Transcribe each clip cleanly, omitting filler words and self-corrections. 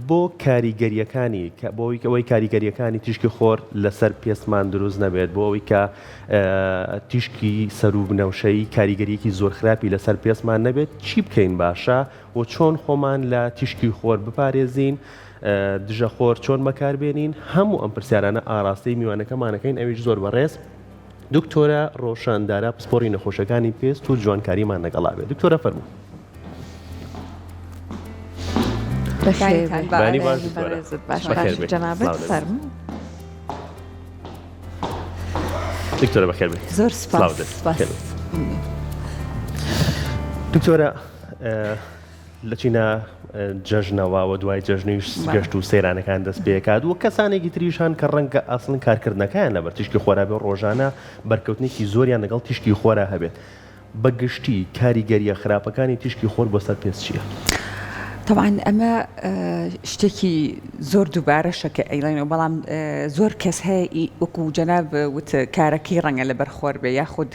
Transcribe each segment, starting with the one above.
بۆ کاریگەریەکانی بۆ ئەوەی کاریگەریەکانی تیشکی خۆر لەسەر پێستمان دروست نەبێت بۆ ئەوەی کە تیشکی سەروو بنەوشەیی کاریگەریەکی زۆر خراپی لەسەر پێستمان نەبێت چی بکەین باشە و چۆن خۆمان لە تیشکی خۆر بپارێزین دژە خۆر چۆن بەکاربێنین هەموو ئەم پرسیارانە ئاراستەی میوانەکەمانەکەین ئەویش زۆر بەڕێز دکتۆرە ڕۆشان دارا پسپۆڕی نەخۆشەکانی پێست و جوانکاریمان لەگەڵا بێت دکتۆرە فەرموو. بەیانی باش دکتۆرە. بەخێر بێی. جەنابت فەرموو. دکتۆرە بەخێر بێی. زۆر سپاس. سڵاو دێت. بەخێر بێیت. دکتۆرە لە چینە جەژنەوە و دوای جەژنیش گەشت و سەیرانەکان دەست پێکات و کەسانێکی تریش هەن کە ڕەنگە ئەسڵن کارکردنەکەیان لەبەر تیشکی خۆرا بێ ڕۆژانە بەرکەوتنێکی زۆریان لەگەڵ تیشکی خۆرا هەبێت. بە گشتی کاریگەرییە خراپەکانی تیشکی خۆر بۆ سەر پێست چییە؟ تەبعەن ئەمە شتێکی زۆر دووبارەشە کە ئەیڵێنەوە بەڵام زۆر کەس هەیە وەکو جەناب وت کارەکەی ڕەنگە لەبەر خۆر بێ یاخود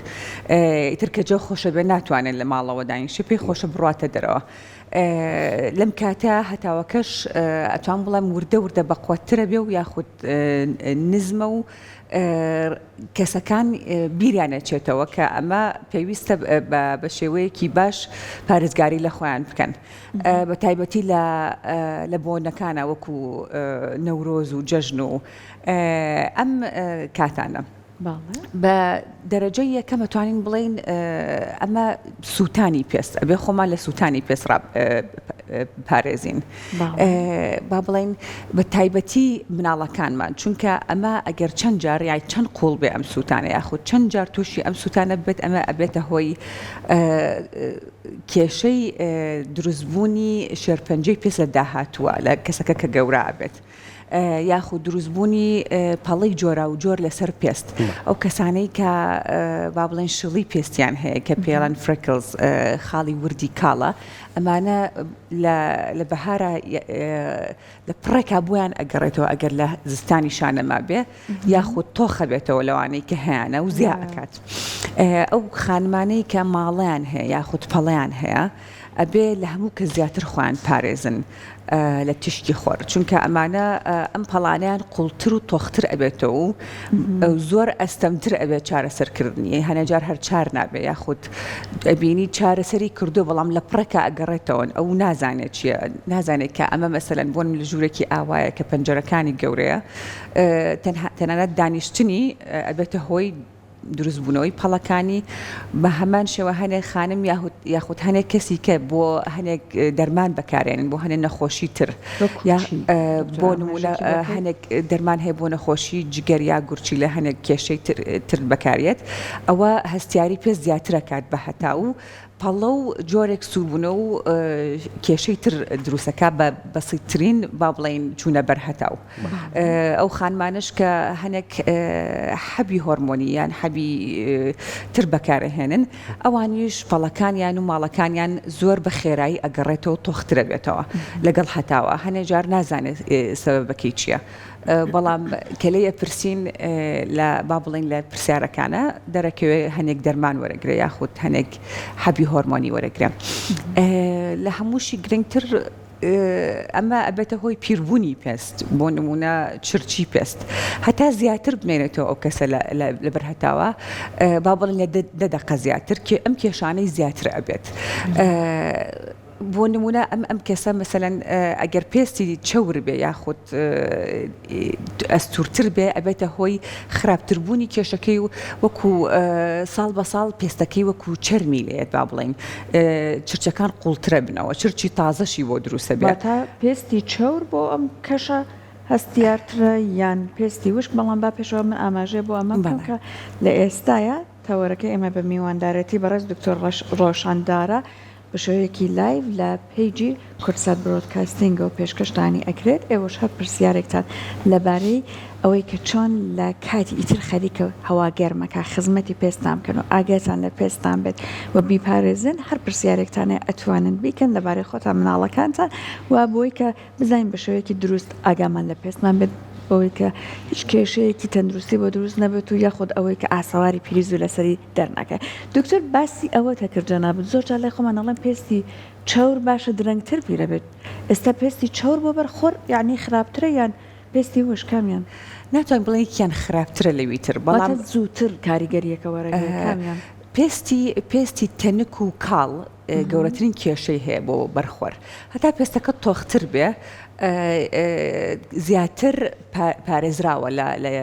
ئیتر کە جەو خۆشە بێ ناتوانێت لە ماڵەوە دانیشێ پێی خۆشە بڕواتە دەرەوە. لەم کاتە هەتاوەکەش ئەتوان بڵێم وردە وردە بەقوەتترە بێ و یاخود نزمە و کەسەکان بیریان ئەچێتەوە کە ئەمە پێویستە بە شێوەیەکی باش پارێزگاری لە خۆیان بکەن بە تایبەتی لە لە بۆنەکانە وەکو نەورۆز و جەژن و ئەم کاتانە. بە دەرەجەی یەکەم ئەتوانین بڵێین ئەمە سووتانی پێست ئەبێ خۆمان لە سووتانی پێست پارێزین با بڵێین بە تایبەتی مناڵەکانمان چونکە ئەمە ئەگەر چەند جار یای چەند قوڵ بێ ئەم سووتانە یاخود چەند جار تووشی ئەم سووتانە بێت ئەمە ئەبێتە هۆی کێشەی دروستبوونی شێرپەنجەی پێست لە داهاتووە لە کەسەکە کە گەورە ئەبێت. یاخود دروستبوونی پەڵەی جۆراوجۆر لەسەر پێست، ئەو کەسانەی کە با بڵێن شڵی پێستیان هەیە کە پێڵەن freckles خاڵی وردی کاڵە ئەمانە لە بەهارە لە پڕێکا بۆیان ئەگەڕێتەوە ئەگەر لە زستانی شانەما بێ یاخود تۆخە بێتەوە لەوانەی کە هەیانە و زیا ئەکات ئەو خانمانەی کە ماڵیان هەیە یاخود پەڵیان هەیە ئەبێ لە هەموو کەس زیاتر خۆیان پارێزن لە تیشکی خۆر چونکە ئەمانە ئەم پەڵانیان قوڵتر و تۆختر ئەبێتەوە و زۆر ئەستەمتر ئەبێت چارەسەرکردنی هەنێ جار هەر چار نابێ یاخود ئەبینی چارەسەری کردو بەڵام لە پڕێکا ئەگەڕێتەوە ئەو نازانێت چییە نازانێت کە ئەمە مەسەلەن بۆن لە ژوورێکی ئاوایە کە پەنجەرەکانی گەورەیە تەنها تەنانەت دانیشتنی ئەبێتە هۆی دروستبوونەوەی پەڵەکانی، بە هەمان شێوە هەنێک خانم یاخود هەنێک کەسی کە بۆ هەنێک دەرمان بەکارێنن بۆ هەنێک نەخۆشی تر بۆ نمونە هەنێک دەرمان هەیە بۆ نەخۆشی جگەر یا گورچی لە هەنێک کێشەی تر بەکارێت ئەوە هەستیاری پێست زیاترەکات بە هەتا و پەڵە و جۆرێک سووربوونە و کێشەی تر دروستەکە بە بەسیترین با بڵێین چوونە بەر هەتاو ئەو خانمانەش کە هەنێک حەبی هۆرمۆنی یان حەبی تر بەکارەهێنن ئەوانیش پەڵەکانیان و ماڵەکانیان زۆر بە خێرایی ئەگەڕێتەوە تۆخترە بێتەوە لەگەڵ هەتاوە هەنێ جار نازانێت سەبەبەکەی چییە. بەڵام کە لێی ئەپرسین لە با بڵێین لە پرسیارەکانە دەرەکەوێ هەنێک دەرمان وەرەگرێ یاخود هەنێک حەبی هۆرمۆنی وەرەگرێ لە هەمووشی گرنگتر ئەمە ئەبێتە هۆی پیربوونی پێست بۆ نمونە چرچی پێست هەتا زیاتر بمێنێتەوە ئەو کەسە لەبەر هەتاوە با بڵێن لە دە دەقە زیاتر ئەم کێشانەی زیاتر ئەبێت. بۆ نموونە ئەم ئەم کەسە مەسەلەن ئەگەر پێستی چەور بێ یاخود ئەستوورتر بێ ئەبێتە هۆی خراپتربوونی کێشەکەی و وەکو ساڵ بە ساڵ پێستەکەی وەکو چەرمی لێت با بڵێین چرچەکان قوڵترە بنەوە چرچی تازەشی بۆ دروستە بێ. واتە پێستی چەور بۆ ئەم کەشە هەستیارترە یان پێستی وشک بەڵام با پێشەوە من ئاماژەیە بۆ ئەمە بکەم کە لە ئێستایا تەوەرەکەی ئێمە بە میواندارێتی بەڕێز دکتۆر ڕۆشان دارا بە شێوەیەکی live لە page ی کوردسات برۆدکاستینگەوە پێشکەشتانی ئەکرێت، ئێوەش هەر پرسیارێکتان لەبارەی ئەوەی کە چۆن لە کاتی ئیتر خەریکە هەوا گەرمەکە خزمەتی پێستان بکەن و ئاگاتان لە پێستان بێت و بیپارێزن هەر پرسیارێکتان هەیە ئەتوانن بیکەن لەبارەی خۆتان مناڵەکانتان و بۆی کە بزانین بە شێوەیەکی دروست ئاگامان لە پێستمان بێت. بەوەی کە هیچ کێشەیەکی تەندروستی بۆ دروست نەبێت و یاخود ئەوەی کە ئاسەواری پیری زوو لەسەری دەرناکەوێت. دکتۆر باسی ئەوەت کرد جەنابت زۆر جار لای خۆمان ئەڵێن پێستی چەور باشە درەنگتر پیرەبێت ئێستا پێستی چەور بۆ بەر خۆر یانی خراپترە یان پێستی وشک کامیان؟ ناتوانین بڵێین یەکیان خراپترە لەوی تر بەڵام. واتە زووتر کاریگەرییەکە وەرەگرێت کامیان؟ پێستی پێستی تەنک و کاڵ گەورەترین کێشەی هەیە بۆ بەرخۆر هەتا پێستەکە تۆختر بێ زیاتر پارێزراوە لە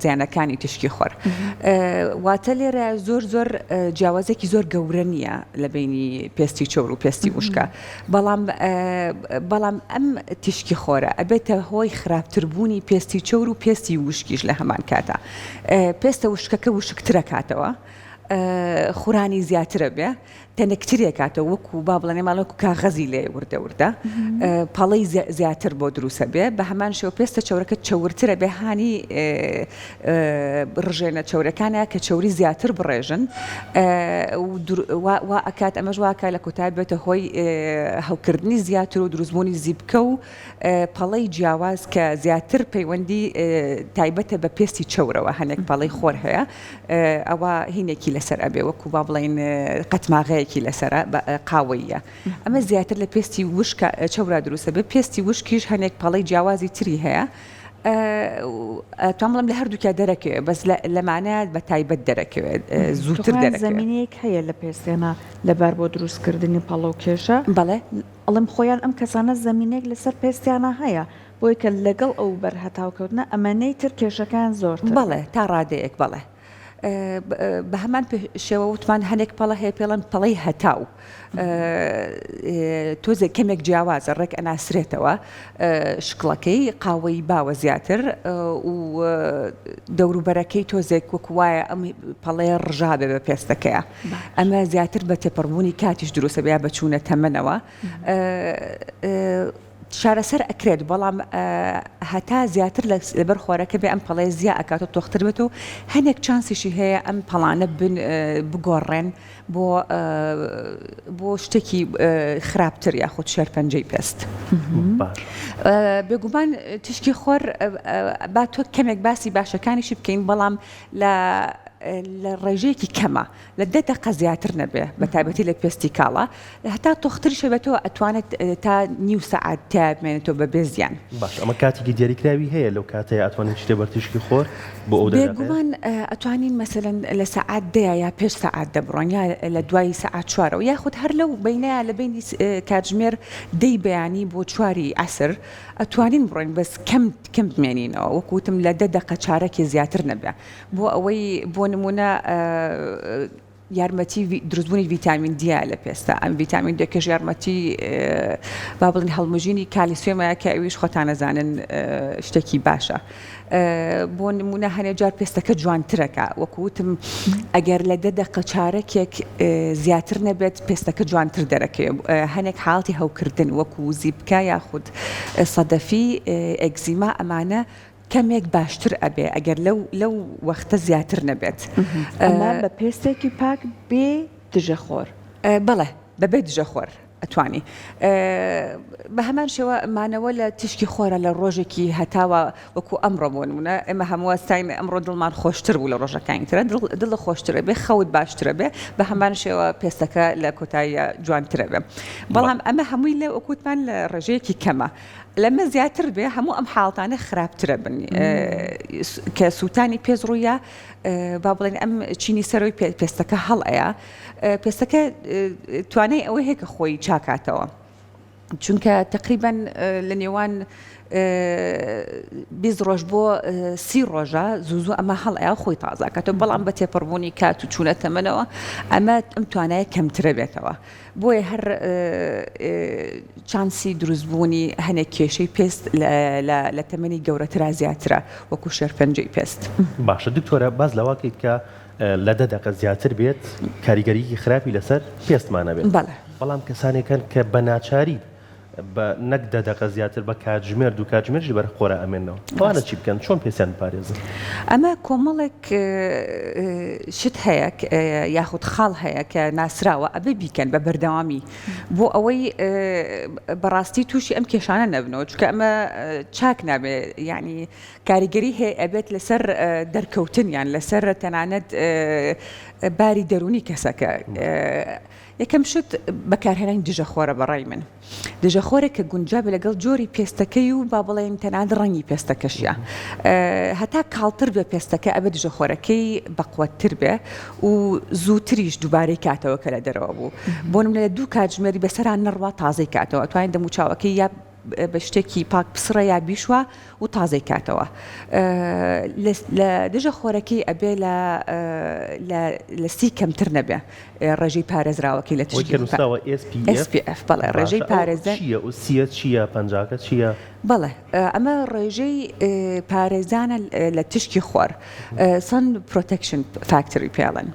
زیانەکانی تیشکی خۆر. واتە لێرە زۆر زۆر جیاوازێکی زۆر گەورە نییە لە بینی پێستی چەور و پێستی وشکە بەڵام بەڵام ئەم تیشکی خۆرە ئەبێتە هۆی خراپتربوونی پێستی چەور و پێستی وشکیش لە هەمان کاتا پێستە وشکەکە وشکترەکاتەوە خورانی زیاترە بێ تەنکتری ئەکاتەوە وەکو با بڵێن ئێمە وەکو کاغەزی لێ وردە وردە پەڵەی زیاتر بۆ دروسە بێ بە هەمان شێوە پێستە چەورەکە چەورترە بێ هانی ڕژێنە چەورەکانە کە چەوری زیاتر بڕێژن وا ئەکات ئەمەش واکە لە کۆتای بێتە هۆی هەوکردنی زیاتر و دروستبوونی زیپکە و پەڵەی جیاواز کە زیاتر پەیوەندی تایبەتە بە پێستی چەورەوە هەنێک پەڵەی خۆر هەیە ئەوە هینێکی لەسەر ئەبێ وەکو با بڵێین قەتماغەیەکی لەسەرە قاوەییە ئەمە زیاتر لە پێستی وشکە چەورا دروستە بێ پێستی وشکیش هەنێک پەڵەی جیاوازی تری هەیە توان بڵێم لە هەردووکیا دەرەکەوێ بەس لەمانە بە تایبەت دەرەکەوێت زووتر دەرەکەوێت. زەمینەیەک هەیە لە پێستێنا لەبار بۆ دروستکردنی پەڵە و کێشە. بەڵێ. ئەڵێم خۆیان ئەم کەسانە زەمینەیەک لەسەر پێستیانا هەیە بۆیە کە لەگەڵ ئەو بەر هەتاوکەوتنە ئەمەنەی تر کێشەکەیان زۆرتر. بەڵێ تا ڕادەیەک بەڵێ. بە هەمان شێوە وتمان هەنێک پەڵە هەیە پێڵەن پەڵەی هەتاو تۆزێک کەمێک جیاوازە ڕێک ئەناسرێتەوە شکڵەکەی قاوەی باوە زیاتر و دەوروبەرەکەی تۆزێک وەکو وایە ئەم پەڵەیە ڕژابێ بە پێستەکەیە ئەمە زیاتر بە تێپەڕبوونی کاتیش دروستە بێ بە چوونە تەمەنەوە چارەسەر ئەکرێت بەڵام هەتا زیاتر لەبەر خۆرەکە بێ ئەم پەڵەیە زیا ئەکات و تۆختر بێت و هەنێک چانسیشی هەیە ئەم پەڵانە بن بگۆڕێن بۆ بۆ شتێکی خراپتر یاخود شێرپەنجەی پێست بێگومان تیشکی خۆر با تۆ کەمێک باسی باشەکانیشی بکەین بەڵام لە لە ڕێژەیەکی کەمە لە دە دەقە زیاتر نەبێ بە تایبەتی لە پێستی کاڵا هەتا تۆختریشە بێتەوە ئەتوانێت تا نیو سەعات تیا بمێنێتەوە بە بێ زیان. باش ئەمە کاتێکی دیاریکراوی هەیە لەو کاتەیە ئەتوانین بچیتە بەر تیشکی خۆر بۆ ئەو دە دەقەیە؟ بێگومان ئەتوانین مەسەلەن لە سەعات دەیە یا پێش سەعات دە بڕۆین یا لە دوای سەعات چوارەوە یاخود هەر لەو بەینەیا لە بەینی کاتژمێر دەی بەیانی بۆ چواری عەسر ئەتوانین بڕۆین بەس کەم کەم بمێنینەوە وەکو وتم لە دە دەقە چارەکێ زیاتر نەبێ بۆ ئەوەی بۆ نموونە یارمەتی دروستبوونی ڤیتامین دیە لە پێستا ئەم ڤیتامین دێکەش یارمەتی با بڵێن هەڵمژینی کالیسیۆمە کە ئەویش خۆتان ئەزانن شتێکی باشە بۆ نمونە هەنێ جار پێستەکە جوانترەکە وەکو وتم ئەگەر لە دە دەقە چارەکێک زیاتر نەبێت پێستەکە جوانتر دەرەکەوێت هەنێک حاڵەتی هەوکردن وەکو زیپکە یاخود سەدەفی ئێگزیما ئەمانە کەمێک باشتر ئەبێ ئەگەر لەو لەو وەختە زیاتر نەبێت. ئەمە بە پێستێکی پاک بێ دژە خۆر؟ بەڵێ بەبێ دژە خۆر ئەتوانی. بە هەمان شێوە مانەوە لە تیشکی خۆرە لە ڕۆژێکی هەتاوە وەکو ئەمڕۆ بۆ نمونە ئێمە هەموو هەستاین ئەمڕۆ دڵمان خۆشتر بوو لە ڕۆژەکانی ترە دڵ خۆشترە بێ خەوت باشترە بێ بە هەمان شێوە پێستەکە لە کۆتاییە جوانترە بێ بەڵام ئەمە هەمووی لە وەکوتمان لە ڕێژەیەکی کەمە لەمە زیاتر بێ هەموو ئەم حاڵتانە خراپترە بن کە سووتانی پێست ڕوویە با بڵێن ئەم چینی سەرۆی پێستەکە هەڵ ئەیا پێستەکە توانای ئەوەی هەیە کە خۆی چاکاتەوە چونکە تقریبان لە نێوان 20 ڕۆژ بۆ سی ڕۆژە زوو زوو ئەمە هەڵ ئەیا خۆی تازاکاتەوە بەڵام بە تێپەڕبوونی کات و چوونە تەمەنەوە ئەمە ئەم توانایە کەمترە بێتەوە بۆیە هەر چانسی دروستبوونی هەنێک کێشەی پێست لە تەمەنی گەورەترا زیاترە وەکو شێرپەنجەی پێست. باشە دکتۆرە باس لەوە کەیت کە لە دە دەقە زیاتر بێت کاریگەریی خراپی لەسەر پێستمان ئەبێت بەڵام کەسانێک هەن کە بە ناچاری. بە نەک دە دەقە زیاتر بە کاتژمێر دوو کاتژمێریش لەبەر خۆرا ئەمێننەوە ئەوانە چی بکەن چۆن پێستیان بپارێزن؟ ئەمە کۆمەڵێک شت هەیە یاخود خاڵ هەیە کە ناسراوە ئەبێ بیکەن بە بەردەوامی بۆ ئەوەی بەڕاستی تووشی ئەم کێشانە نەبنەوە چونکە ئەمە چاک نابێ یعنی کاریگەری هەیە ئەبێت لەسەر دەرکەوتنیان لەسەر تەنانەت باری دەروونی کەسەکە. یەکەم شت بەکارهێنانی دژەخۆرە بەڕای من دژەخۆرێک کە گونجاوێ لەگەڵ جۆری پێستەکەی و با بڵێین تەنانەت ڕەنگی پێستەکەشیا هەتا کاڵتر بێ پێستەکە ئەبێ دژەخۆرەکەی بەقوەتتر بێ و زووتریش دووبارەی کاتەوە کە لە دەرەوە بوو بۆ نمونە لە دوو کاتژمێری بەسەران نەڕوا تازەی کاتەوە ئەتوانین دەموچاوەکەی یا بە شتێکی پاک بسڕێ یا بیشوا و تازەی کاتەوە لە دژە خۆرەکەی ئەبێ لە لە سی کەمتر نەبێ ڕێژەی پارێزراوەکەی لە تشکی نووسراوە SPF بەڵێ ڕێژەی پارێزە چییە و سیە چییە پەنجاکە چییە؟ بەڵێ ئەمە ڕێژەی پارێزانە لە تشکی خۆر sun protection factor ی پێڵێن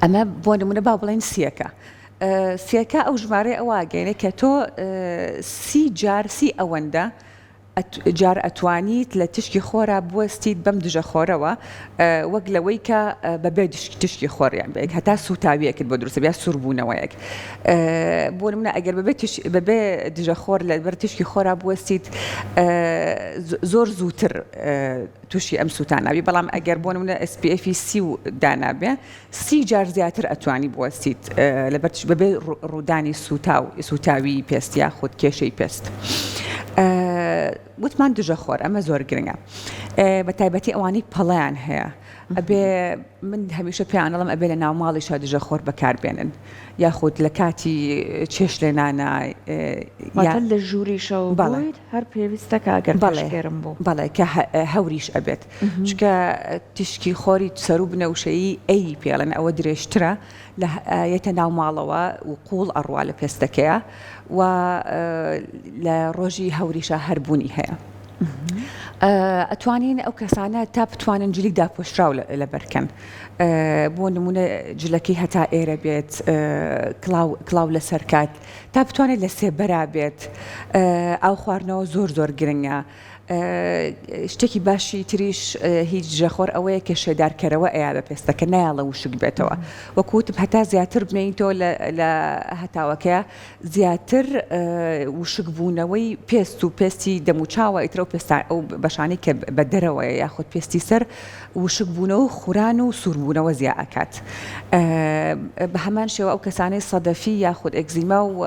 ئەمە بۆ نمونە با بڵێن سیەکە سیەکە ئەو ژمارەی ئەوە ئەگەیەنێ کە تۆ سی جار سی ئەوەندە جار ئەتوانیت لە تشکی خۆرا بوەستیت بەم دژە خۆرەوە وەک لەوەی کە بەبێ تشکی خۆریان بێت هەتا سوتاویەکت بۆ دروستە یا سووربوونەوەیەک بۆ نمونە ئەگەر بەبێ بەبێ دژە خۆر لەبەر تشکی خۆرا بوەستیت زۆر زووتر تووشی ئەم سووتاناوی بەڵام ئەگەر بۆ نمونە SPF سی و دانابێ 30 جار زیاتر ئەتوانی بوەستیت لەبەر بەبێ ڕوودانی سووتاو سووتاوی پێست یاخود کێشەی پێست. وتمان دژە خۆر ئەمە زۆر گرنگە بە تایبەتی ئەوانەی پەڵیان هەیە ئەبێ من هەمیشە پێیان ئەڵێم ئەبێ لە ناو ماڵیشا دژە خۆر بەکاربێنن یاخود لە کاتی چێش لێنانە واتە لە ژووریشەوە بڵیت هەر پێویستە کە ئەگەر بەڵێ گەرم بوو. بەڵێ کە هەوریش ئەبێت چونکە تیشکی خۆری سەروو بنەوشەیی ئەی پێڵێن ئەوە درێژترە لە یەتە ناو ماڵەوە و قوڵ ئەڕوا لە پێستەکەیە و لە ڕۆژی هەوریشا هەر بوونی هەیە. ئەتوانین ئەو کەسانە تا بتوانن جلی داپۆشراو لەبەرکەن بۆ نمونە جلەکەی هەتا ئێرە بێت کڵاو کڵاو لەسەر کات تا بتوانێت لە سێبەرا بێت ئاو خواردنەوە زۆر زۆر گرنگە شتێکی باشی تریش هیچ دژەخۆر ئەوەیە کە شێدارکەرەوە ئەیا بە پێستەکە نایەڵە وشک بێتەوە وەکو وتم هەتا زیاتر بمێنیتەوە لە هەتاوەکەیە زیاتر وشک بوونەوەی پێست و پێستی دەموچاوە ئیتر ئەو پێستا ئەو بەشانەی کە بە دەرەوەیە یاخود پێستی سەر وشک بوونەوە و خوران و سووربوونەوە زیا ئەکات بە هەمان شێوە ئەو کەسانەی سەدەفی یاخود ئەکزیما و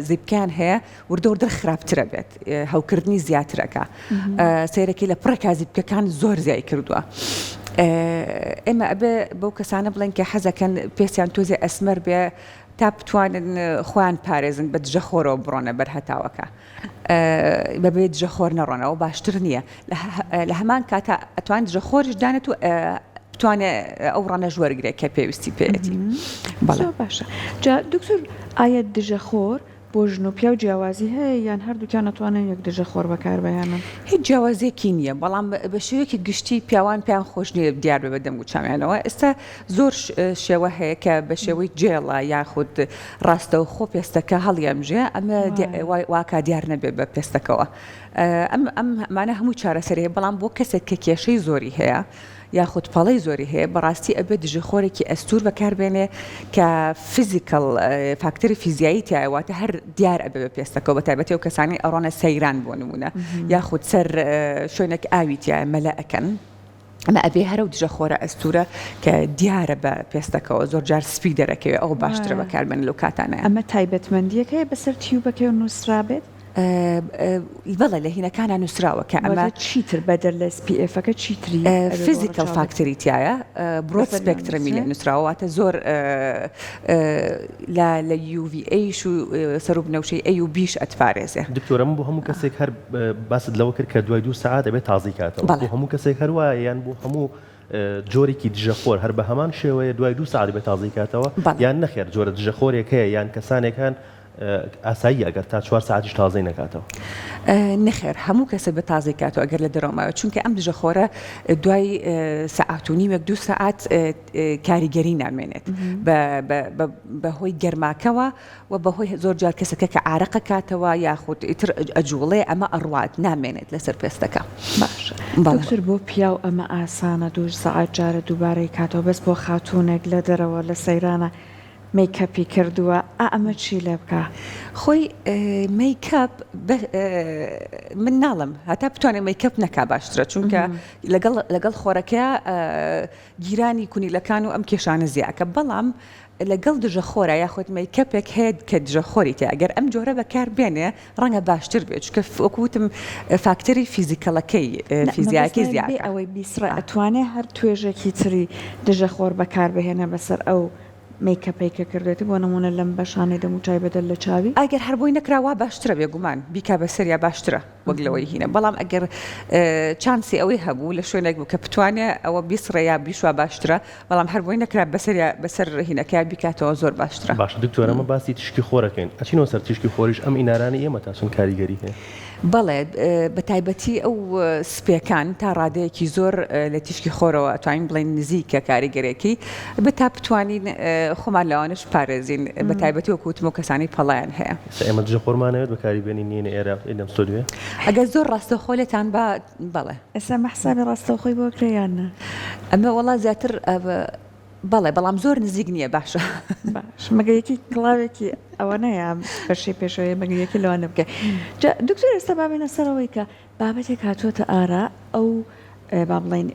زیپکەیان هەیە وردە وردە خراپترە بێت هەوکردنی زیاترەکە سەیرەکەی لە پڕێکا زیپکەکان زۆر زیای کردووە. ئێمە ئەبێ بەو کەسانە بڵێن کە حەزەکەن پێستیان تۆزێ ئەسمەر بێ تا بتوانن خۆیان پارێزن بە دژە خۆرەوە بڕۆنە بەر هەتاوەکە بەبێ دژە خۆر نەڕۆنەوە باشتر نییە لە هەمان کاتا ئەتوان دژە خۆریش دانێت و بتوانێت ئەو ڕەنەش وەرگێ کە پێویستی پێیەتی بەڵێ باشە جا دکتۆر ئایا دژە خۆر بۆ ژن و پیاو جیاوازی هەیە یان هەردووکیان ئەتوانن یەک دژە خۆر بەکاربهێنن؟ هیچ جیاوازیەکی نییە بەڵام بە شێوەیەکی گشتی پیاوان پێیان خۆش نییە دیار بێ بە دەم و چاویانەوە ئێستا زۆر شێوە هەیە کە بە شێوەی جێڵە یاخود ڕاستەوخۆ پێستەکە هەڵیەمژێ ئەمە واکا دیار نەبێ بە پێستەکەوە ئەم ئەم ئەمانە هەموو چارەسەری هەیە بەڵام بۆ کەسێک کە کێشەی زۆری هەیە یاخود پەڵەی زۆری هەیە بەڕاستی ئەبێت دژەخۆرێکی ئەستوور بەکاربێنێ کە physical فاکتەری فیزیایی تایە واتە هەر دیار ئەبێ بە پێستەکەوە بە تایبەتی ئەو کەسانەی ئەڕۆنە سەیران بۆ نموونە یاخود سەر شوێنێک ئاوی تایە مەلە ئەکەن ئەمە ئەبێ هەر ئەو دژەخۆرە ئەستوورە کە دیارە بە پێستەکەوە زۆر جار سپی دەرەکەوێ ئەوە باشترە بەکاربێنن لەو کاتانەیە. ئەمە تایبەتمەندییەکەیە بەسەر تیوبەکەیەوە نووسرابێت؟ بەڵێ لە هینەکانا نووسراوە کە ئەمە. واتە چیتر بەدەر لە SPF ەکە چیتری ئەبێ بۆ physical ڕەچاو بکرێت؟ factor ی تیایە broad بەسەر spectrum ی لێ نووسرێ؟ نووسراوە واتە زۆر لە لە UVA ش و سەروو بنەوشەی A و B ش ئەتپارێزێ. دکتۆرە من بۆ هەموو کەسێک هەر باست لەوە کرد کە دوای دوو سەعات ئەبێت تازەی کاتەوە بەڵێ. بۆ هەموو کەسێک هەر وایە یان بۆ هەموو جۆرێکی دژەخۆر هەر بە هەمان شێوەیە دوای دوو سەعات ئەبێت تازەی کاتەوە بەڵێ. یان نەخێر جۆرە دژەخۆرێک هەیە یان کەسانێک هەن. ئاساییە ئەگەر تا چوار سەعاتیش تازەی نەکاتەوە؟ نەخێر هەموو کەسێک بە تازەی کاتەوە ئەگەر لە دەرەوە ماوە چونکە ئەم دژە خۆرە دوای سەعات و نیوێک دوو سەعات کاریگەری نامێنێت بە هۆی گەرماکەوە و بەهۆی زۆر جار کەسەکە کە عارەقە کاتەوە یاخود ئیتر ئەجوڵێ ئەمە ئەڕوات نامێنێت لەسەر پێستەکە. باشە دکتۆر بۆ پیاو ئەمە ئاسانە دوو سەعات جارە دووبارەی کاتەوە بەس بۆ خاتوونێک لە دەرەوە لە سەیرانە مەیکەپی کردووە ئا ئەمە چی لێ بکا؟ خۆی مەیکەپ من ناڵێم هەتا بتوانێت مەیکەپ نەکا باشترە چونکە لەگەڵ لەگەڵ خۆرەکە گیرانی کونیلەکان و ئەم کێشانە زیاکە بەڵام لەگەڵ دژە خۆرا یاخود مەیکەپێک هەیە کە دژە خۆری تیا ئەگەر ئەم جۆرە بەکار بێنێ ڕەنگە باشتر بێت چونکە وەکو وتم فاکتەری فیزیکەڵەکەی نا فیزیایەکەی مەبەستم بێ زیاکە. ئەوەی بیسڕێ ئەتوانێ هەر توێژێکی تری دژە خۆر بەکار بهێنێ بەسەر ئەو مەیکەپەی کە کردوێتی بۆ نمونە لەم بەشانەی دەموچای بەدەر لە چاوی؟ ئەگەر هەر بۆی نەکرا وا باشترە بێگومان بیکا بەسەریا باشترە وەک لەوەی هینە بەڵام ئەگەر چانسی ئەوەی هەبوو لە شوێنێک بوو کە بتوانێ ئەوە بیسڕێ یا بیشوا باشترە بەڵام هەر بۆی نەکرا بەسەریا بەسەر هینەکەیا بیکاتەوە زۆر باشترە. باشە دکتۆر ئەمە باسی تیشکی خۆر ئەکەین ئەچینەوە سەر تیشکی خۆریش ئەم ئینارانەی ئێمە تا چەند کاریگەری هەیە؟ بەڵێ بەتایبەتی ئەو سپیەکان تا ڕادەیەکی زۆر لە تیشکی خۆرەوە ئەتوانین بڵێین نزیکە کاریگەرێکی بێت تا بتوانین خۆمان لەوانەش بپارێزین بەتایبەتی وەکو وتم ئەو کەسانەی پەڵەیان هەیە. ئێستا ئێمە دژە خۆرمان ئەوێت بەکاری بێنین نێینە ئێرە لەم ستۆدیۆیە؟ ئەگەر زۆر ڕاستەوخۆ لێتان با بەڵێ. ئێستا ئەمە حسابی ڕاستەوخۆی بۆ کرێ یان نا؟ ئەمە وەڵا زیاتر بەڵێ بەڵام زۆر نزیک نییە باشە. باش مەگەر یەکی کڵاوێکی ئەوە نەیە بەشی پێشەوەی مەگەر یەکی لەوانە بکەی جا دکتۆر ئێستا با بێینە سەر ئەوەی کە بابەتێک هاتووەتە ئارا ئەو با بڵێین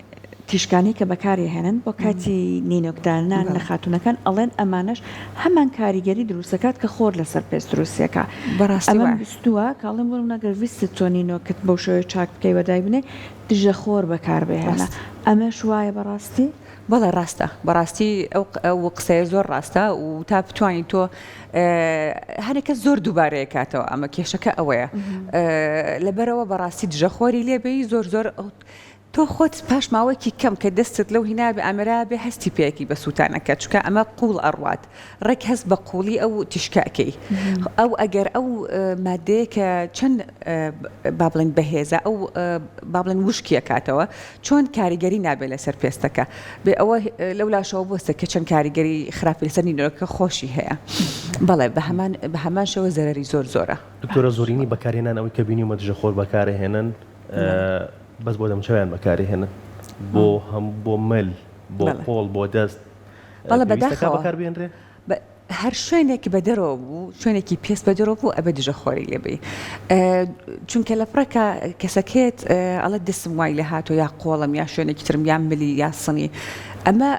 تیشکانەی کە بەکاری هێنن بۆ کاتی نینۆکدانان لە خاتوونەکان ئەڵێن ئەمانەش هەمان کاریگەری دروستەکات کە خۆر لەسەر پێست دروستیەکە بەڕاستی ئەمەم وایە. بیستووە کە ئەڵێن بۆ نمونە گەر ویستت تۆ نینۆکت بەو شێوەیە چاک بکەی و دایبنێی دژە خۆر بەکاربهێنە ڕاست. ئەمەش وایە بەڕاستی؟ بەڵێ ڕاستە بەڕاستی ئەو ئەو قسەیە زۆر ڕاستە و تا بتوانی تۆ هەنێک کەس زۆر دووبارەیە کاتەوە ئەمە کێشەکە ئەوەیە لەبەرەوە بەڕاستی دژەخۆری لێبێی زۆر زۆر تۆ خۆت پاش ماوەیەکی کەم کە دەستت لەو هینابێ ئامێرا بێ هەستی پێکی بە سووتانەکە چونکە ئەمە قوڵ ئەڕوات ڕێک هەست بە قوڵی ئەو تیشکە ئەکەی ئەو ئەگەر ئەو مادەیە کە چەند با بڵێن بەهێزە ئەو با بڵێن وشکی ئەکاتەوە چۆن کاریگەری نابێت لەسەر پێستەکە بێ ئەوە لەو لاشەوە بۆستە کە چەند کاریگەری خراپی لەسەر نینۆکە خۆشی هەیە بەڵێ بە هەمان بە هەمان شێوە زەرەری زۆر زۆرە. دکتۆرە زۆرینەی بەکارهێنان ئەوەی کە بینیومە دژە خۆر بەکارئەهێنن بەس بۆ دەموچاویان بەکارئەهێنن بۆ هەم بۆ مل بۆ قۆڵ بۆ دەست بەڵێ پێویستەکا بەداخەوە بەکار بهێنرێ؟ هەر شوێنێک بە دەرەوە بوو شوێنێکی پێست بە دەرەوە بوو ئەبێ دژە خۆری لێ بی چونکە لە پڕەکە کەسەکەیت ئەڵێ دەستم وای لێ هاتووە یا قۆڵم یا شوێنێکی ترم یا ملی یا سنی ئەمە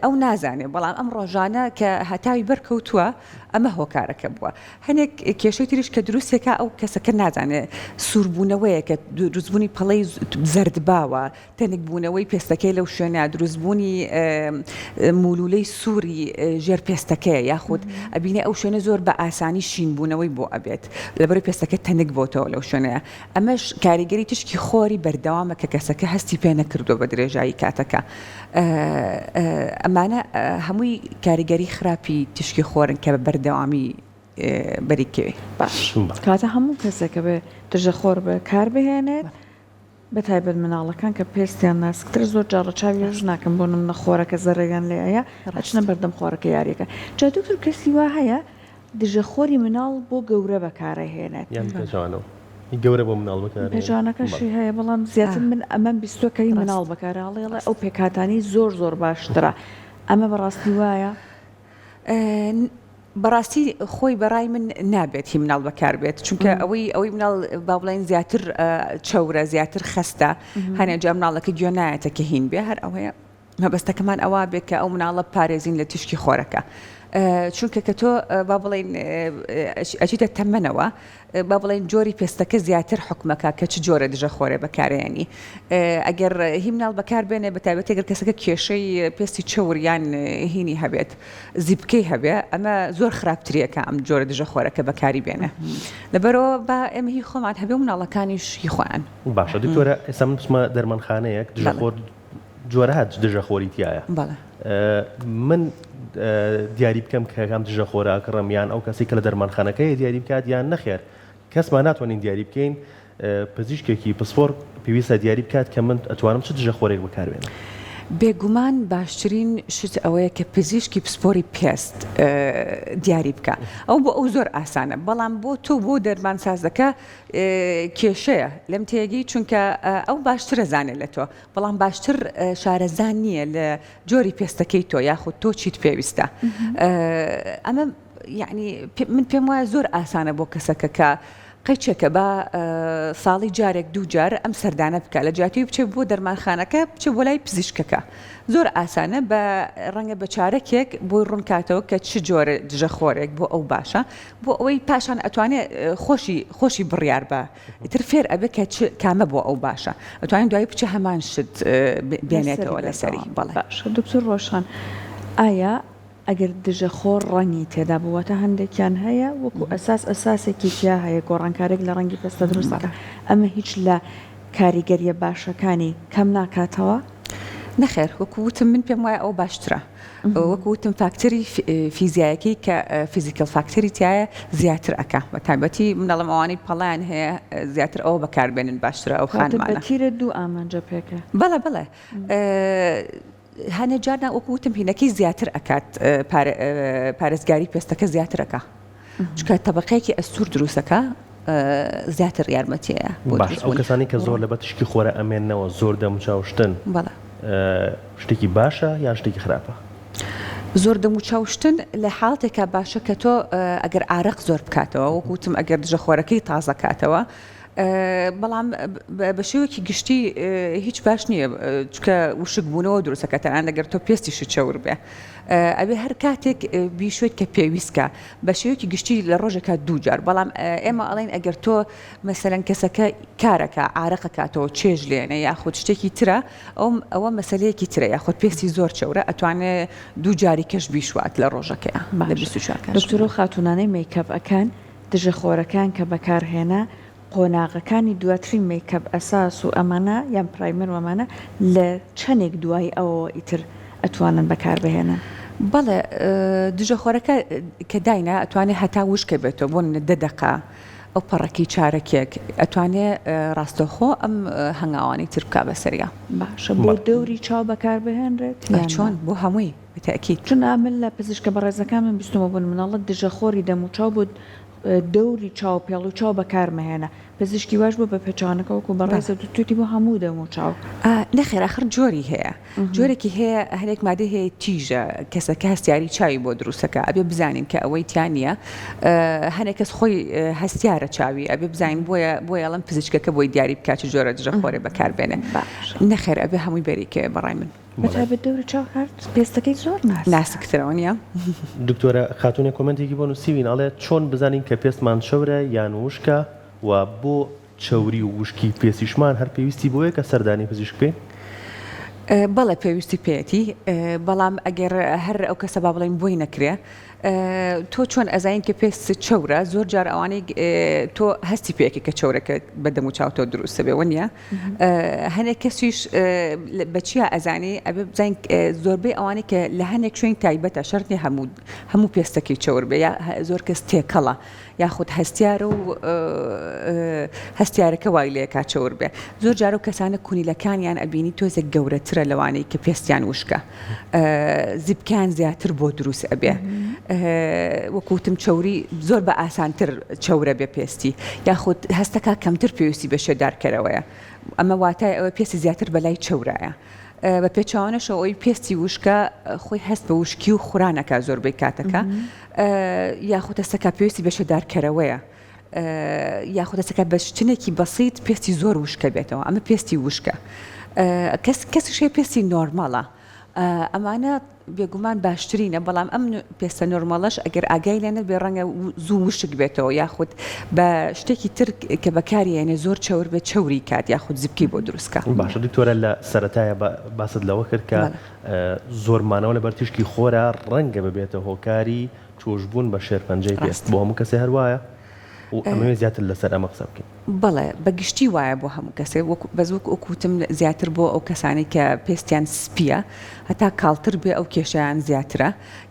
ئەو نازانێ بەڵام ئەم ڕۆژانە کە هەتاوی بەرکەوتووە ئەمە هۆکارەکە بووە هەنێک کێشەی تریش کە دروستێکە ئەو کەسەکە نازانێ سووربوونەوەیە کە دروستبوونی پەڵەی زەردباوە تەنک بوونەوەی پێستەکەی لەو شوێنە، دروستبوونی موولوولەی سووری ژێر پێستەکەیە یاخود ئەبینێ ئەو شوێنە زۆر بە ئاسانی شین بوونەوەی بۆ ئەبێت لەبەرئەوەی پێستەکە تەنک بۆتەوە لەو شوێنەیە ئەمەش کاریگەری تیشکی خۆری بەردەوامە کە کەسەکە هەستی پێ نەکردووە بە درێژایی کاتەکە ئەمانە هەمووی کاریگەری خراپی تیشکی خۆرن کە بە بەردەوامی بەری کەوێ. باش کەواتە هەموو کەسێک ئەبێ دژە خۆر بەکار بهێنێت بە تایبەت مناڵەکان کە پێستیان ناسکترە زۆر جار ڕەچاوی ڕژ ناکەن بۆ نمونە خۆرەکە زەرەریان لێ ئەیا ئەچنە بەردەم خۆرەکە یاریەکەن جا دکتۆر کەسی وا هەیە دژە خۆری مناڵ بۆ گەورە بەکارئەهێنێت. یان پێچەوانەوە هی گەورە بۆ مناڵ بەکارئەهێنێت. پێچەوانەکەشی هەیە بەڵام زیاتر من ئەمەم بیستوە کە هی مناڵ بەکارئەڵێ ئەڵێ ئەو پێکهاتانەی زۆر زۆر باشترە ئەمە بەڕاستی وایە؟ بەڕاستی خۆی بەڕای من نابێت هی مناڵ بەکار بێت چونکە ئەوەی ئەوەی مناڵ با بڵێن زیاتر چەورە زیاتر خەستە هەنێ جا مناڵەکە گوێ نایەتە کە هین بێ هەر ئەوەیە مەبەستەکەمان ئەوە بێت کە ئەو مناڵە پارێزین لە تیشکی خۆرەکە چونکە کە تۆ با بڵێن ئەچیتە تەمەنەوە با بڵێین جۆری پێستەکە زیاتر حوکمەکا کە چ جۆرە دژە خۆرێ بەکارێنی ئەگەر هی مناڵ بەکار بێنێ بە تایبەتی گەر کەسەکە کێشەی پێستی چەور یان هینی هەبێت زیپکەی هەبێ ئەمە زۆر خراپتریەکە ئەم جۆرە دژە خۆرەکە بەکاری بێنێ لەبەرەوە با ئێمە هی خۆمان هەبێ و مناڵەکانیش هی خۆیان. باشە دکتۆرە ئێستا من بچمە دەرمانخانەیەک دژە خۆر جۆرەها دژە خۆری تایە بەڵێ من. دیاری بکەم کە کام دژە خۆرە ئەکڕم یان ئەو کەسەی کە لە دەرمانخانەکەیە دیاری بکات یان نەخێر کەسمان ناتوانین دیاری بکەین پزیشکێکی پسپۆڕ پێویستە دیاری بکات کە من ئەتوانم چ دژە خۆرێک بەکاربێنم. بێگومان باشترین شت ئەوەیە کە پزیشکی پسپۆری پێست دیاری بکا ئەو بۆ ئەو زۆر ئاسانە بەڵام بۆ تۆ بۆ دەرمانسازەکە کێشەیە لەم تێگەی چونکە ئەو باشترە زانێت لە تۆ بەڵام باشتر شارەزا نییە لە جۆری پێستەکەی تۆ یاخود تۆ چیت پێویستە ئەمە یعنی من پێم وایە زۆر ئاسانە بۆ کەسەکە کە قەیچێکە با ساڵی جارێک دوو جار ئەم سەردانە بکە لە جیاتی بچێت بۆ دەرمانخانەکە بچێ بۆ لای پزیشکەکە زۆر ئاسانە بە ڕەنگە بە چارەکێک بۆی ڕوونکاتەوە کە چ جۆرە دژەخۆرێک بۆ ئەو باشە بۆ ئەوەی پاشان ئەتوانێ خۆشی خۆشی بڕیار بە ئیتر فێر ئەبێ کە چ کامە بۆ ئەو باشە ئەتوانین دوایی بچێ هەمان شت بێنێتەوە لەسەری بەڵێ. باشە دکتۆر ڕۆشان ئایا ئەگەر دژە خۆر ڕەنگی تێدا بوو واتە هەندێکیان هەیە وەکو ئەساس ئەساسێکی تیا هەیە گۆڕانکارێک لە ڕەنگی پێستە دروست دەکات ئەمە هیچ لە کاریگەریە باشەکانی کەم ناکاتەوە؟ نەخێر وەکو وتم من پێم وایە ئەوە باشترە وەکو وتم فاکتەری فیزیایەکەی کە physical factor ی تایە زیاتر ئەکا بە تایبەتی من ئەڵێم ئەوانەی پەڵیان هەیە زیاتر ئەوە بەکاربێنن باشترە ئەو خانمانە. بە تیرە دوو ئامانجە پێکە. بەڵێ بەڵێ هەنێ جار نا وەکو وتم هینەکەی زیاتر ئەکات پارێزگاری پێستەکە زیاتر ئەکا چونکە تەبەقەیەکی ئەستور دروستەکە زیاتر یارمەتیە بۆ باش ئەو کەسانی کە زۆر لە بە تیشکی خۆرە ئەمێنەوە زۆر دەموچاو شتن بەڵێ شتێکی باشە یان شتێکی خراپە؟ زۆر دەموچاو شتن لە حاڵتێکا باشە کە تۆ ئەگەر ئارەق زۆر بکاتەوە وەکو وتم ئەگەر دژە خۆرەکەی تازە کاتەوە بەڵام بە شێوەیەکی گشتی هیچ باش نییە چکە وشک بوونەوە دروستەکە تەنانەت ئەگەر تۆ پێستیشت چەور بێ ئەبێ هەر کاتێک بیشۆیت کە پێویستکە بە شێوەیەکی گشتی لە ڕۆژێکا دوو جار بەڵام ئێمە ئەڵێن ئەگەر تۆ مەسەلەن کەسەکە کارەکە عارەقەکاتەوە چێژ لێنە یاخود شتێکی ترە ئەو ئەوە مەسلەیەکی ترە یاخود پێستی زۆر چەورە ئەتوانێ دوو جاری کەش بیشوات لە ڕۆژەکەیا لە 24 کاتژمێر. دکتۆر ئەو خاتوونانەی مەیکەپ ئەکەن دژە خۆرەکان کە بەکار هێنا قۆناغەکانی دواتری مەیکەپ ئەساس و ئەمانە یان primer و ئەمانە لە چەنێک دوای ئەوەوە ئیتر ئەتوانن بەکار بهێنن؟ بەڵێ دژە خۆرەکە کە داینا ئەتوانێ هەتا وشکە بێتەوە بۆ نمونە دە دەقە ئەو پەڕەکەی چارەکێک ئەتوانێ ڕاستەوخۆ ئەم هەنگاوانەی تر بکا بەسەریا. باشە بۆ دەوری چاو بەکار بهێنرێت یان نا؟ چۆن بۆ هەمووی بتەئکید. چون ئەمن لە پزیشکە بەڕێزەکان من بیستومە بۆ نمونە دژە خۆری دەم و چاو بۆ دەوری چاو پێڵوی چاو بەکار مەهێنە پزیشکی واش بوە بە پێچەوانەکە وەکو بەڕێزت وتوتی بۆ هەموو دەم و چاو. نەخێر ئاخر جۆری هەیە جۆرێکی هەیە هەنێک مادەی هەیە تیژە کەسەکە هەستیاری چاوی بۆ دروستەکە ئەبێ بزانین کە ئەوەی تیا نییە هەنێک کەس خۆی هەستیارە چاوی ئەبێ بزانین بۆیە بۆیە ئەڵێم پزیشکەکە بۆی دیاری بکات چ جۆرە دژە خۆرێ بەکاربێنێ نەخێر ئەبێ هەمووی بەریکەوێ بەڕای من. بەتایبەت دەوری چاو هەر پێستەکەی زۆر ناسکە. ناسکترە وەنیە؟ دکتۆرە خاتونێک کۆمێنتێکی بۆ نوسیوین ئەڵێ چۆن بزانین کە پێستمان چەورە یان وشکە و بۆ چەوری و وشکی پێستیشمان هەر پێویستی بۆیە کە سەردانی پزیشک بکەین؟ بەڵێ پێویستی پێیەتی بەڵام ئەگەر هەر ئەو کەسە با بڵێین بۆی نەکرێ تۆ چۆن ئەزانین کە پێست چەورە زۆر جار ئەوانەی تۆ هەستی پێکی کە چەورەکە بە دەم و چاو تۆ دروستە بێ وەنیە هەنێک کەسیش بە چیا ئەزانی ئەبێ بزانین زۆربەی ئەوانەی کە لە هەنێک شوێن تایبەتە شەرت نیە هەموو هەموو پێستەکەی چەور بێ یا زۆر کەس تێکەڵە یاخود هەستیارە و هەستیارەکە وای لێکا چەور بێ زۆر جار ئەو کەسانە کونیلەکانیان ئەبینی تۆزێک گەورەترە لەوانەی کە پێستیان وشکە زیپکەیان زیاتر بۆ دروست ئەبێ وەکو وتم چەوری زۆر بە ئاسانتر چەورە بێ پێستی یاخود هەستەکە کەمتر پێویستی بە شێدارکەرەوەیە ئەمە واتای ئەوە پێستی زیاتر بەلای چەورایە بە پێچەوانەشەوە ئەوی پێستی وشکە خۆی هەست بە وشکی و خورانەکە زۆربەی کاتەکە یاخود هەستەکە پێویستی بە شێدارکەرەوەیە یاخود هەستەکە بە شتنێکی بەسیت پێستی زۆر وشکە بێتەوە ئەمە پێستی وشکە کەس کەسیش هەیە پێستی نۆرمەڵە ئەمانە بێگومان باشترینە بەڵام ئەم پێستە نۆرمەڵەش ئەگەر ئاگای لێ نەبێ ڕەنگە زوو وشک بێتەوە یاخود بە شتێکی تر کە بەکاری یەنێ زۆر چەور بێت چەوری کات یاخود زبکی بۆ دروست کا. باشە دکتۆرە لە سەرەتایە باست لەوە کرد کە زۆر مانەوە لەبەر تیشکی خۆرا ڕەنگە ببێتە هۆکاری توشبوون بە شێرپەنجەی پێست بۆ هەموو کەسێ هەر وایە و ئەمەوێ زیاتر لەسەر ئەمە قسە بکەین. بەڵێ بە گشتی وایە بۆ هەموو کەسێک وەک بەس وەک وەک وتم زیاتر بۆ ئەو کەسانەی کە پێستیان سپییە هەتا کاڵتر بێ ئەو کێشەیان زیاترە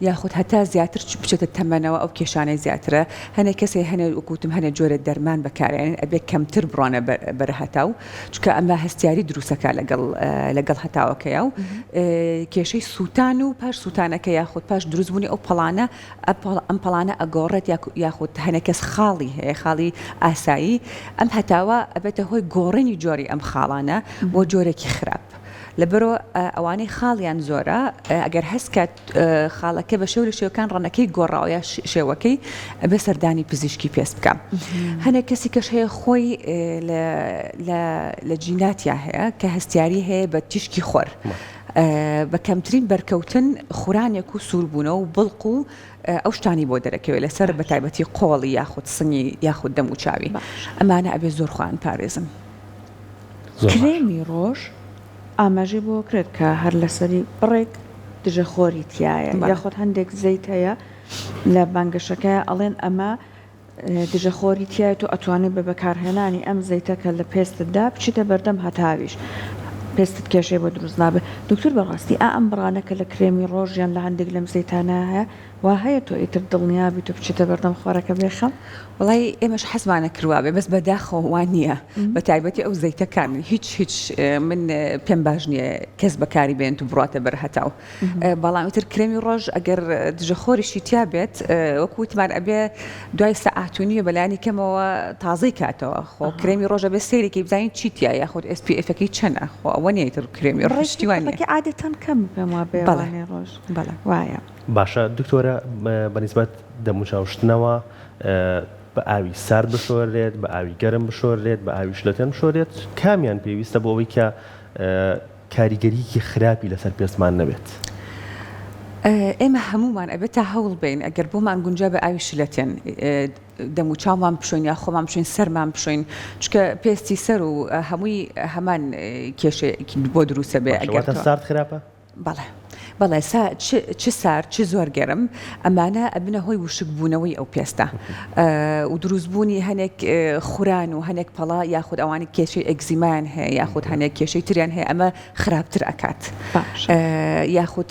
یاخود هەتا زیاتر بچێتە تەمەنەوە ئەو کێشانەی زیاترە هەنێ کەسێ هەنێ وەک وتم هەنێ جۆرە دەرمان بەکارئەیەنن ئەبێ کەمتر بڕۆنە بەر هەتاو چونکە ئەمە هەستیاری دروستەکا لەگەڵ لەگەڵ هەتاوەکەیا و کێشەی سووتان و پاش سووتانەکە یاخود پاش دروستبوونی ئەو پەڵانە ئەم پەڵانە ئەگۆڕێت یاخود هەنێ کەس خاڵی هەیە خاڵی ئاسایی ئەم هەتاوە ئەبێتە هۆی گۆڕینی جۆری ئەم خاڵانە بۆ جۆرێکی خراپ لەبەرئەوە ئەوانەی خاڵیان زۆرە ئەگەر هەست کات خاڵەکە بە شێوە لە شێوەکان ڕەنەکەی گۆڕاوە یا شێوەکەی ئەبێ سەردانی پزیشکی پێست بکە هەنێک کەسی کەش هەیە خۆی لە جیناتیا هەیە کە هەستیاری هەیە بە تیشکی خۆر بە کەمترین بەرکەوتن خورانێک و سووربوونەوە و بڵق و ئەو شتانی بۆ دەرەکەوێت لەسەر بە تایبەتی قۆڵی یاخود سنگی یاخود دەم و چاوی ئەمانە ئەبێ زۆر خۆیان پارێزن. کرێمی ڕۆژ ئاماژەی بۆ کرد کە هەر لەسەری بڕێک دژە خۆری تیایە یاخود هەندێک زەیت هەیە لە بانگەشەکەیا ئەڵێن ئەمە دژە خۆری تیایە تۆ ئەتوانی بە بەکارهێنانی ئەم زەیتە کە لە پێستت دا بچیتە بەردەم هەتاویش پێستت کێشەی بۆ دروست نابێت دکتۆر بەڕاستی ئا ئەم بڕانە کە لە کرێمی ڕۆژ یان لە هەندێک لەم زەیتانە هەیە وا هەیە تۆ ئیتر دڵنیا بیت و بچیتە بەردەم خۆرەکە بێ خەم؟ وەڵای ئێمەش حەزمان ئەکرد وابێ بەس بەداخەوە وا نییە بە تایبەتی ئەو زەیتەکان هیچ هیچ من پێم باش نییە کەس بەکاری بێنت و بڕاتە بەر هەتاو بەڵام ئیتر کرێمی ڕۆژ ئەگەر دژە خۆریشی تیا بێت وەکو وتمان ئەبێ دوای سەعات و نیوە بەلایەنی کەمەوە تازەی کاتەوە خۆ کرێمی ڕۆژ ئەبێ سەیرێکی بزانین چی تیا یاخود SPF ەکەی چەنە خۆ ئەوە نییە ئیتر کرێمی ڕۆژ شتی وا نییە ڕێکی عادەتەن کەم پێم وابێ بەڵێ وانەی ڕۆژ بەڵێ وایە. باشە دکتۆرە بەنیسبەت دەموچاو شتنەوە بە ئاوی سارد بشۆرێت بە ئاوی گەرم بشۆرێت بە ئاوی شلەتێن بشۆرێت کامیان پێویستە بۆ ئەوەی کە کاریگەریکی خراپی لەسەر پێستمان نەبێت؟ ئێمە هەموومان ئەبێت تا هەوڵ بین ئەگەر بۆمان گونجا بە ئاوی شلەتێن دەم و چاومان بشۆین یا خۆمان بشۆین سەرمان بشۆین چونکە پێستی سەر و هەمووی هەمان کێشەی بۆ دروستە بێ ئەگەر واتە سارد خراپە؟ بەڵێ بەڵێ سا چ چ سارد چ زۆر گەرم ئەمانە ئەبنە هۆی وشک بوونەوەی ئەو پێستە و دروست بوونی هەنێک خوران و هەنێک پەڵە یاخود ئەوانی کێشەی ئەگزیمایان هەیە یاخود هەنێک کێشەی تریان هەیە ئەمە خراپتر ئەکات یاخود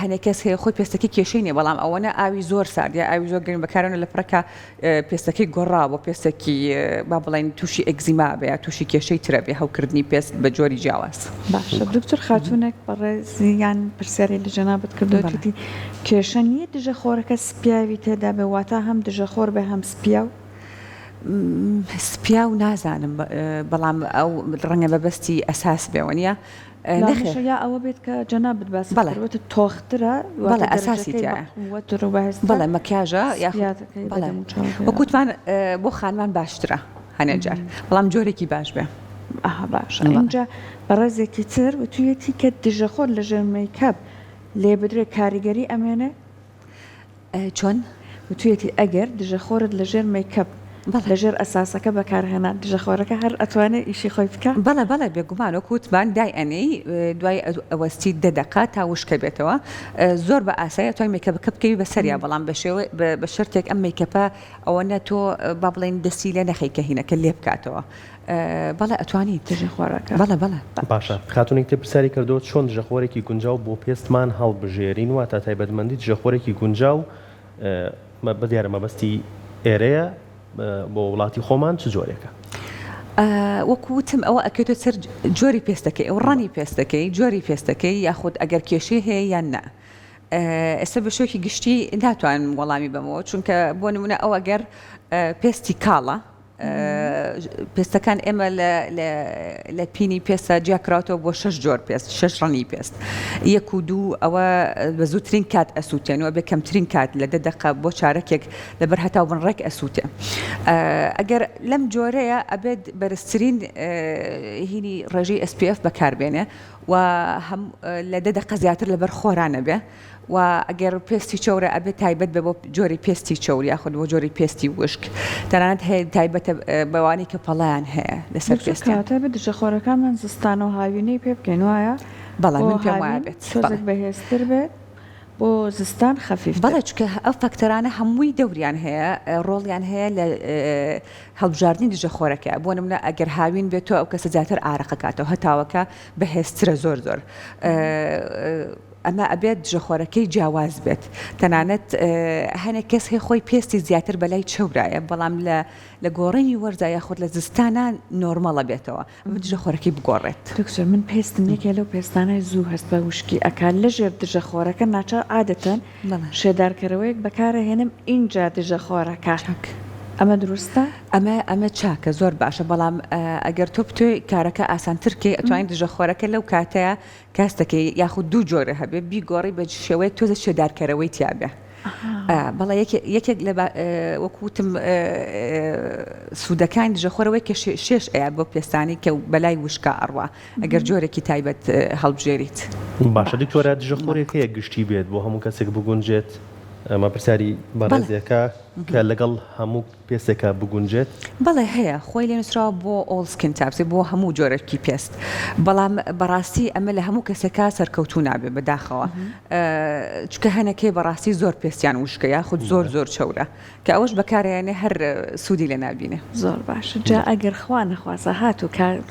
هەنێک کەس هەیە خۆی پێستەکەی کێشەی نیە بەڵام ئەوەنە ئاوی زۆر سارد یا ئاوی زۆر گەرم بەکارێنە لە پڕەکە پێستەکەی گۆڕا بۆ پێستێکی با بڵێین تووشی ئەگزیما بێ یا تووشی کێشەی ترە بێ هەوکردنی پێست بە جۆری جیاواز. باشە دکتۆر خاتوونێک بەڕێزیان پرسیاری لە جەنابت کردووە وتی کێشە نییە دژە خۆرەکە سپیاوی تێدا بێ واتا هەم دژە خۆر بێ هەم سپیاو؟ سپیاو نازانم بەڵام ئەو ڕەنگە مەبەستی ئەساس بێ وەنیە؟ نەخێر یا ئەوە بێت کە جەنابت باست کرد وتت تۆخترە بەڵێ ئەساسی تیایە قوەتر و بەهێزترە بەڵێ مەکیاژە یاخود بەڵێ وەک وتمان بۆ خانمان باشترە هەنێ جار بەڵام جۆرێکی باش بێ. ئەها باشە ئینجا بەڕێزێکی تر وتویەتی کە دژەخۆر لەژێر مەیکەپ لێبدرێ کاریگەری ئەمێنێ؟ چۆن؟ وتویەتی ئەگەر دژەخۆرت لەژێر مەیکەپ لەژێر ئەساسەکە بەکارهێنا دژەخۆرەکە هەر ئەتوانێ ئیشی خۆی بکا؟ بەڵێ بەڵێ بێگومان وەکو وتمان دای ئەنێی دوای ئەوەستیت دە دەقە تا وشکە بێتەوە زۆر بە ئاسایی ئەتوانی مەیکەپەکە بکەوی بەسەریا بەڵام بە شێوە بە شەرتێک ئەم مەیکەپە ئەوەنە تۆ با بڵێین دەستی لێ نەخەی کە هینەکە لێ بکاتەوە بەڵێ ئەتوانیت. دژەخۆرەکە. بەڵێ بەڵێ. باشە خاتونێک تر پرسیاری کردووە چۆن دژەخۆرێکی گونجاو بۆ پێستمان هەڵبژێرین واتە تایبەتمەندی دژەخۆرێکی گونجاو بە دیارە مەبەستی ئێرەیە بۆ وڵاتی خۆمان چ جۆرێکە؟ وەکو وتم ئەوە ئەکەوێتە سەر جۆری پێستەکەی ئەو ڕەنی پێستەکەی جۆری پێستەکەی یاخود ئەگەر کێشەی هەیە یان نا ئێستا بە شێوەیەکی گشتی ناتوانم وەڵامی بەمەوە چونکە بۆ نمونە ئەو ئەگەر پێستی کاڵە پێستەکان ئێمە لە پینی پێستە جیاکراوەتەوە بۆ شەش جۆر پێست شەش ڕەنگی پێست یەک و دوو ئەوە بە زووترین کات ئەسووتێن و بێ کەمترین کات لە دە دەقە بۆ چارەکێک لەبەر هەتاو بن ڕێک ئەسووتێ ئەگەر لەم جۆرەیە ئەبێت بەرزترین هینی ڕێژەی SPF بەکاربێنێ و هەم لە دە دەقە زیاتر لەبەر خۆرانە بێ و ئەگەر پێستی چەورە ئەبێت تایبەت بێ بۆ جۆری پێستی چەور یاخود بۆ جۆری پێستی وشک تەنانەت هەیە تایبەتە بەوانەی کە پەڵەیان هەیە لەسەر دکتۆر پێستیان. کەواتە ئەبێ دژەخۆرەکانمان زستانە و هاوینەی پێ بکەین وایە؟ بەڵێ بۆ من پێم وایە هاوین بێت تۆزێک بەڵێ. بەهێزتر بێت. بۆ زستان خەفیفتر. بەڵێ چونکە ئەو فاکتەرانە هەمووی دەوریان هەیە ڕۆڵیان هەیە لە هەڵبژاردنی دژە خۆرەکە بۆ نمونە ئەگەر هاوین بێت تۆ ئەو کەسە زیاتر ئارەقە کاتەوە هەتاوەکە بەهێزترە زۆر زۆر ئەمە ئەبێت دژەخۆرەکەی جیاواز بێت تەنانەت هەنێک کەس هەیە خۆی پێستی زیاتر بەلای چەورایە بەڵام لە لە گۆڕینی وەرزا یاخود لە زستانا نۆرمەڵە بێتەوە ئەمە دژەخۆرەکەی بگۆڕێت. دکتۆر من پێستم یەکێ لەو پێستانەی زوو هەست بە وشکی ئەکات لەژێر دژە خۆرەکە ناچار عادەتەن شێدارکەرەوەیەک بەکارئەهێنم ئینجا دژە خۆرەکە ئەمە دروستە؟ ئەمە ئەمە چاکە زۆر باشە بەڵام ئەگەر تۆ بتوێ کارەکە ئاسانتر کەی ئەتوانی دژە خۆرەکە لەو کاتەیە کاس دەکەی یاخود دوو جۆرە هەبێ بیگۆڕی بە شێوەیەک تۆزە شێدارکەرەوەی تیابێ بەڵێ یەکێک لە وەکو وتم سوودەکانی دژەخۆرەوەی کە شێش ئەیا بۆ پێستانی کە بەلای وشکا ئەڕوا ئەگەر جۆرێکی تایبەت هەڵبژێریت. باشە دکتۆرە دژەخۆرێک هەیە گشتی بێت بۆ هەموو کەسێک بگونجێت؟ ئەمە پرسیاری بەڕێزێکە کە لەگەڵ هەموو پێستێکا بگونجێت؟ بەڵێ هەیە، خۆی لێ نوسراوە بۆ All Skin Types بۆ هەموو جۆرێکی پێست، بەڵام بەڕاستی ئەمە لە هەموو کەسێکا سەرکەوتوو نابێ بەداخەوە، چونکە هەنەکەی بەڕاستی زۆر پێستیان وشکە یاخود زۆر زۆر چەورە کە ئەوەش بەکارئەیەنێ هەر سوودی لێ نابینێ. زۆر باشە جا ئەگەر خوا نەخواستە هاتوو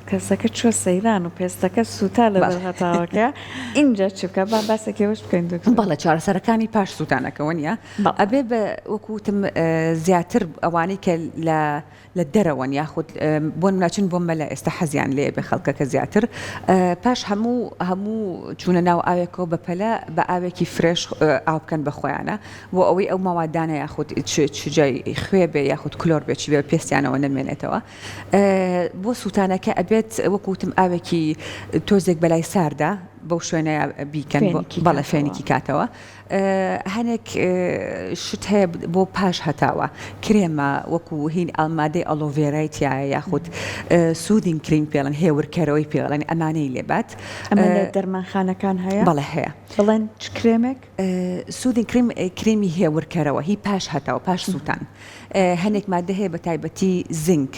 کەسەکە چوە سەیران و پێستەکە سوتا لەبەر هەتاوەکە ئینجا چ بکا با باسێکی ئەوەش بکەین دکتۆر. بەڵێ چارەسەرەکانی پاش سوتانەکە وەنیە؟ ئەبێ بە وەکو وتم زیاتر ئەوانەی کە لە لە دەرەوەن یاخود بۆ نمونە چون بۆ مەلە ئێستا حەزیان لێ بێ خەڵکەکە زیاتر پاش هەموو هەموو چوونە ناو ئاوێکەوە بە پەلە بە ئاوێکی fresh ئاو بکەن بە خۆیانە بۆ ئەوەی ئەو مەوادانە یاخود چ جای خوێ بێ یاخود کلۆر بێ چی بێ پێستیانەوە نەمێنێتەوە بۆ سووتانەکە ئەبێت وەکو وتم ئاوێکی تۆزێک بەلای ساردا بەو شوێنەیە بیکەن بەڵێ فێنکی کاتەوە هەنێک شت هەیە بۆ پاش هەتاوە کرێمە وەکو هین مادەی ئەلۆڤێرای تایە یاخود soothing cream پێڵن هێورکەرەوەی پێڵێن ئەمانەی لێبات ئەمە لە دەرمانخانەکان هەیە؟ بەڵێ هەیە. بڵێن چ کرێمێک؟ soothing cream کرێمی هێورکەرەوە هی پاش هەتاوە پاش سووتان هەنێک مادە هەیە بە تایبەتی زینک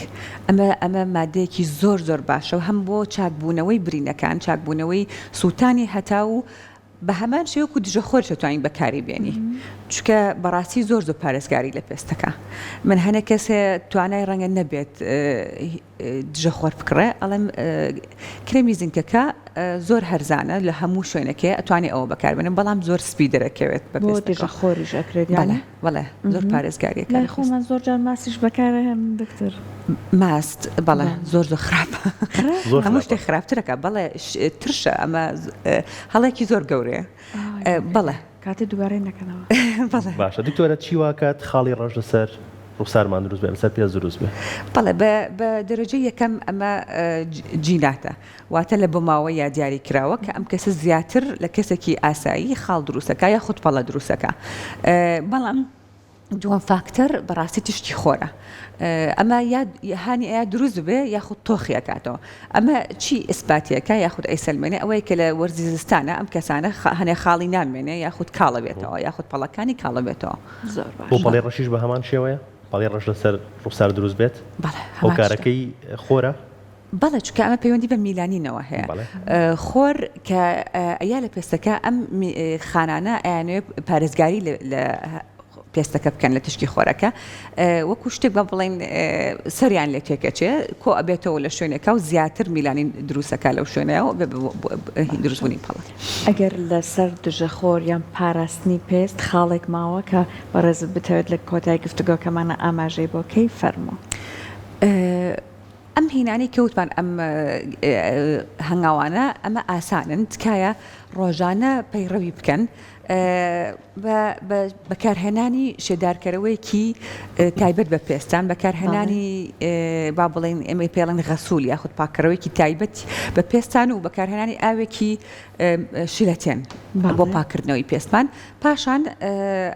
ئەمە ئەمە مادەیەکی زۆر زۆر باشە و هەم بۆ چاکبوونەوەی برینەکان چاکبوونەوەی سووتانی هەتاو و بە هەمان شێوە وەکو دژە خۆریش دەتوانی بەکاری بێنی چونکە بەڕاستی زۆر زۆر پارێزگاری لە پێستەکە من هەنێک کەس هەیە توانای ڕەنگە نەبێت دژە خۆر بکڕێ ئەڵێم کرێمی زینکەکە زۆر هەرزانە لە هەموو شوێنەکەی ئەتوانێ ئەوە بەکاربێنم بەڵام زۆر سپی دەرەکەوێت بە بۆ دژە خۆریش ئەکرێت یانی؟ بەڵێ زۆر پارێزگاریەکە لای خۆمان زۆر جار ماستیش بەکارئەهێنن دکتۆر. ماست بەڵێ زۆر زۆر خراپە هەموو شتێک خراپترەکە بەڵێ ترشە ئەمە هەڵێکی زۆر گەورەیە بەڵێ. کاتێ دووبارەی نەکەنەوە. بەڵێ. باشە دکتۆرە چی واکات خاڵی ڕەش لەسەر ڕوخسارمان دروست بێ لەسەر پێست دروست بێ؟ بەڵێ بە دەرەجەی یەکەم ئەمە جیناتە واتە لە بۆماوەی یا دیاری کراوە کە ئەم کەسە زیاتر لە کەسێکی ئاسایی خاڵ دروستەکا یاخود پەڵە دروستەکا بەڵام دووەم فاکتەر بەڕاستی تشتی خۆرە ئەمە یا هانی ئەیا دروست بێ یاخود تۆخی ئەکاتەوە ئەمە چی ئیسپاتیەکە یاخود ئەیسەلمێنێ ئەوەیە کە لە وەرزی زستانە ئەم کەسانە هەنێ خاڵی نامێنێ یاخود کاڵە بێتەوە یاخود پەڵەکانی کاڵە بێتەوە. زۆر بۆ باشە. پەڵەی ڕەشیش بە هەمان شێوەیە؟ پەڵەی ڕەش لەسەر ڕوخسار دروست بێت؟ بەڵێ هەمان شتە. هۆکارەکەی خۆرە؟ بەڵێ چونکە ئەمە پەیوەندی بە میلانینەوە هەیە خۆر کە ئەیا لە پێستەکە ئەم خانانە ئەیانەوێت پارێزگاری لە پێستەکە بکەن لە تشکی خۆرەکە وەکو شتێک بە بڵین سەریان لێ تێکەچێ کۆ ئەبێتەوە لە شوێنێکە و زیاتر میلانین دروستەکە لەو شوێنەوە دروستبوونی پەڵە. ئەگەر لەسەر دژەخۆر یان پاراستنی پێست خاڵێک ماوە کە بەڕێزت بتەوێت لە کۆتای گفتوگۆکەمانا ئاماژەی بۆ کەی فەرموو. ئەم هینانەی کە وتمان ئەم هەنگاوانە ئەمە ئاسانن تکایە ڕۆژانە پەیڕەوی بکەن بە بەکارهێنانی شێدارکەرەوەیەکی تایبەت بە پێستان بەکارهێنانی با بڵێن ئێمە پێڵێن غەسول یاخود پاککەرەوەیەکی تایبەت بە پێستان و بەکارهێنانی ئاوێکی شلەتێن بۆ پاکردنەوەی پێستمان پاشان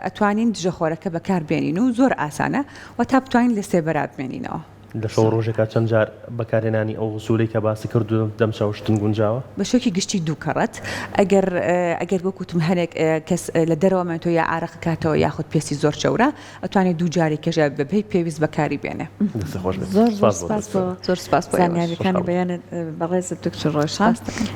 ئەتوانین دژەخۆرەکە بەکاربێنین و زۆر ئاسانە و تا بتوانین لە سێبەرا بمێنینەوە. لە شەو ڕۆژێکا چەند جار بەکارهێنانی ئەو غسولەی کە باست کرد و دەم چاو شتن گونجاوە؟ بە شێوەیەکی گشتی دوو کەڕەت ئەگەر ئەگەر وەک وتم هەنێک کەس لە دەرەوە مێنێتەوە یا عارەق کاتەوە یاخود پێستی زۆر چەورە ئەتوانێت دوو جاری کەش بە پێی پێویست بەکاری بێنێ. دەستت خۆش بێت. زۆر زۆر سپاس بۆ سپاس دکتۆر. بۆ زۆر سپاس بۆ ئێوەش. زانیاریەکانی بەیانت بەڕێزت دکتۆر ڕۆشان. سپاست دەکەم.